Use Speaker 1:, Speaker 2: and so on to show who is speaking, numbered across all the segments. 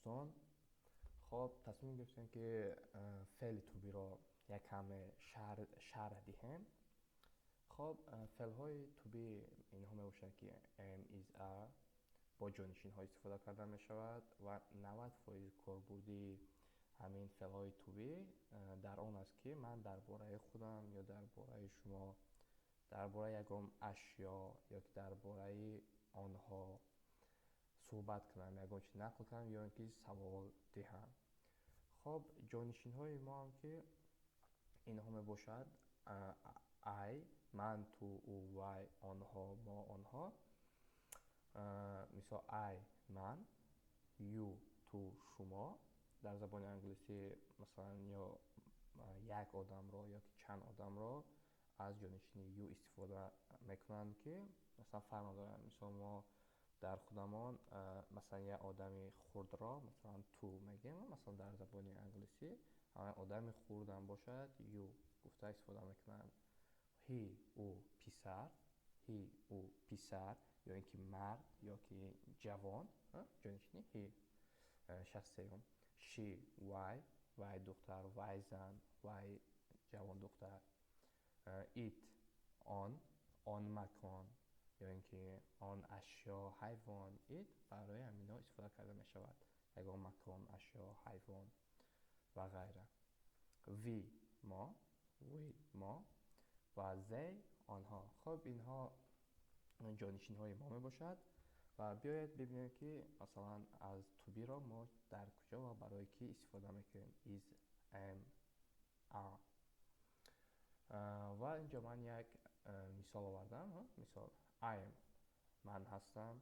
Speaker 1: Дӯстон, хоб, тасмим гирифтем, ки феъли to be ро як каме шарҳ диҳем. Хоб, феълҳои to be инҳо мебошанд, ки am, is, are бо ҷонишинҳо истифода карда мешавад ва 90% корбурди ҳамин феълҳои to be дар он аст, ки ман дар бораи худам ё дар бораи шумо, дар бораи ягон ашё ё ки дар бораи онҳо суҳбат кунам, ягон чиз нақл кунам ё ин ки савол диҳам. Хоб, ҷонишинҳои мо ҳам ки инҳо мебошад: I ман, ту, ӯ, вай, онҳо, мо, онҳо. Мисол: I ман, you ту, шумо. Дар забони англисӣ, масалан, ё як одамро ё ки чанд одамро аз ҷонишини you истифода мекунанд, ки масалан фарқ надорад. Мисол, мо дар худамон, масалан, як одами хурдро, масалан, ту мегӯем. Масалан, дар забони англисӣ одами хурдам бошад, you гуфта истифода мекунанд. He ӯ, писар, he ӯ, писар ё ин ки мард ё ки ҷавон, ҷонишини he, шахси сеюм. She вай, вай духтар, вай зан, вай ҷавон духтар. It он, он макон ё ин ки он ашё, ҳайвон. It барои ҳаминҳо истифода карда мешавад: ягон макон, ашё, ҳайвон ва ғайра. We мо, we мо ва they онҳо. Хуб, инҳо ҷонишинҳои мо мебошад ва биёед бибинем, ки масалан аз to be ро мо дар куҷо ва барои кӣ истифода мекунем: is, am, are. Ва инҷо ман як мисол овардам. Мисол: I am ман ҳастам.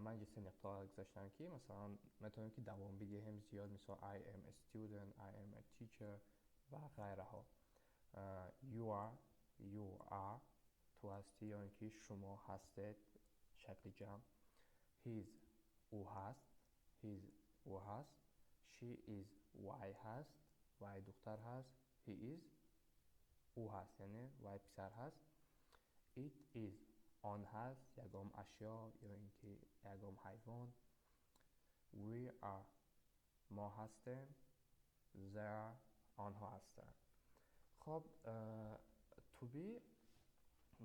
Speaker 1: Ман инҷо се нуқта гузоштам, ки масалан метавонем, ки давом бидиҳем зиёд. Мисол: I am a student, I am a teacher ва ғайраҳо. You are, you are ту ҳастӣ ё ин ки шумо ҳастед, шакли ҷамъ. He's ӯ ҳаст, he's ӯ ҳаст. She is вай ҳаст, вай духтар ҳаст. He is ӯ ҳаст, яъне вай писар ҳаст. It is он ҳаст, ягон ашё ё ин ки ягон ҳайвон. We are мо ҳастем. They are онҳо ҳастанд. Хоб, to be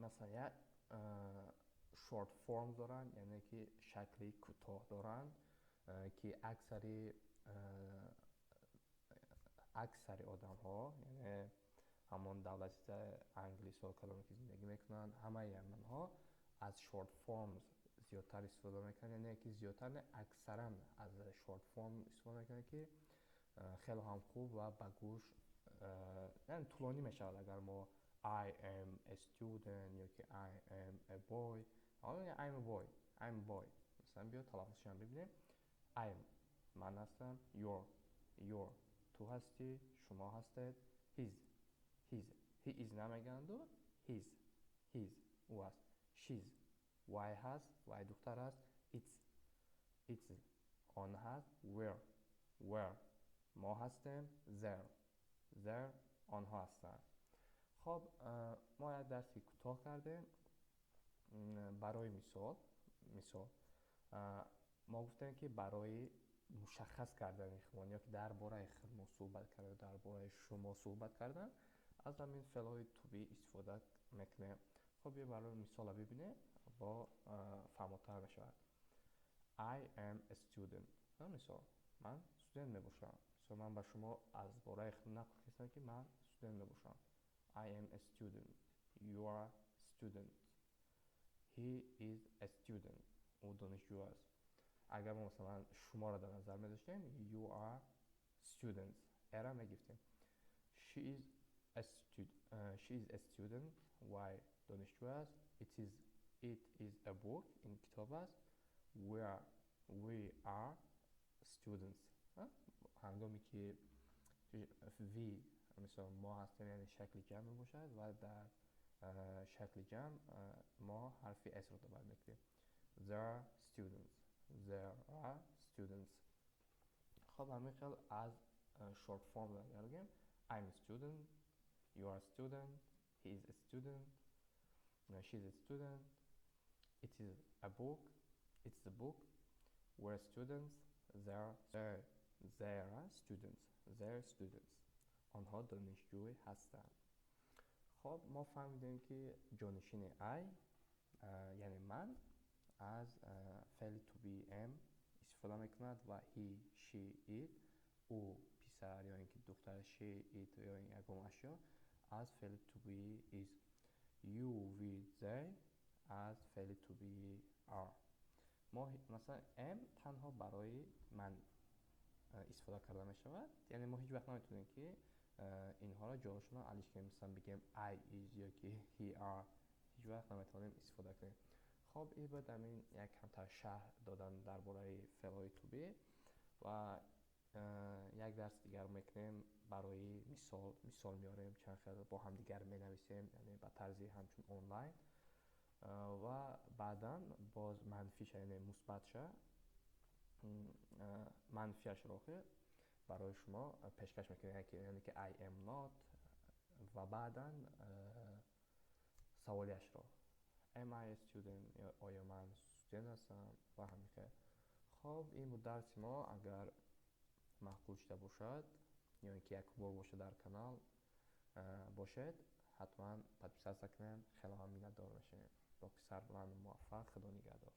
Speaker 1: масалан як short form доранд, яъне ки шакли кӯтоҳ доранд, ки аксари одамҳо, яъне ҳамон давлати англисҳо, каломе ки зиндагӣ мекунанд, ҳамаи ҳамонҳо аз short forms зиёдтар истифода мекунанд, яъне ки зиёдтар не, аксаран аз short form истифода мекунанд, ки хеле ҳам хуб ва ба гӯш, яъне тӯлонӣ мешавад, агар мо I am a student ё ки I am a boy. I'm a boy, I'm a boy. Масалан, биё талаффузшам бибинем. I'm ман ҳастам, you're, you're ту ҳастӣ, шумо ҳастед, he's, he's, he is намегӯянду, he's, he's ӯ аст, she's вай ҳаст, вай духтар аст, it's, it's он ҳаст, we're, we're мо ҳастем, they're, they're онҳо ҳастанд. Хоб, мо як дарси кӯтоҳ кардем. Барои мисол, мо гуфтем, ки барои мушаххас кардани худмон ё ки дар бораи худмо суҳбат кардан, дар бораи шумо суҳбат кардан аз ҳамин феълҳои to be истифода мекунем. Хоб, биё барои мисола бибинем, бо фаҳмотар мешавад. I am a student. Мисол, ман студент мебошам. Мисол, ман ба шумо аз бораи худ нақл кардам, ки ман студент мебошам. I am a student. You are student. He is a student. Ӯ донишҷӯ аст. Агар мо масалан шуморо дар назар медоштем, you are students, эра мегирифтем. She is a student. Вай донишҷӯ аст. It is a book. Ин китоб аст. We are students. Ҳангоме ки we, мисол, мо ҳастем, яъне шакли ҷамъ мебошад ва дар шакли ҷамъ мо ҳарфи s ро добавить мекунем. There are students, there are students. Хоб, ҳамин хел аз short form агар бигӯем: I'm a student, you are a student, he is a student, she is a student, it is a book, it's a book, we're students, They are students. They're students. Онҳо донишҷӯй ҳастанд. Хоб, мо фаҳмидем, ки ҷонишини I, яъне ман, аз феъли to be am истифода мекунад ва he, she, it, ӯ, писар ё ин ки духтар, she, it ё ягон ашё аз феъли to be is, you, we, they аз феъли to be are. Мо масалан am танҳо барои ман истифода карда мешавад, яъне мо ҳеҷ вақт наметавонем, ки инҳоро ҷоашонро алиш кунем, масалан бигем I is ё ки he are, ҳеҷ вақт наметавонем истифода кунем. Хоб, ин буд ҳамин як камтар шарҳ додан дар бораи феълҳои to be ва як дарси дигар мекунем барои мисол, мисол меорем, чанд хел бо ҳамдигар менависем, яъне ба тарзи ҳамчун онлайн, ва баъдан боз манфиша, яъне мусбатша, манфиашро ки барои шумо пешкаш мекунем, яъне ки I am not ва баъдан саволиашро am I a student, оё ман студент ҳастам ва ҳамин хел. Хоб, ин буд дарси мо. Агар маъқул шуда бошад ё ин ки як бор бошад дар канал бошед, ҳатман подписаться кунед. Хеле ҳам миннатдор мешавем. Боқӣ сарбаланду муваффақ, Худо нигаҳдор.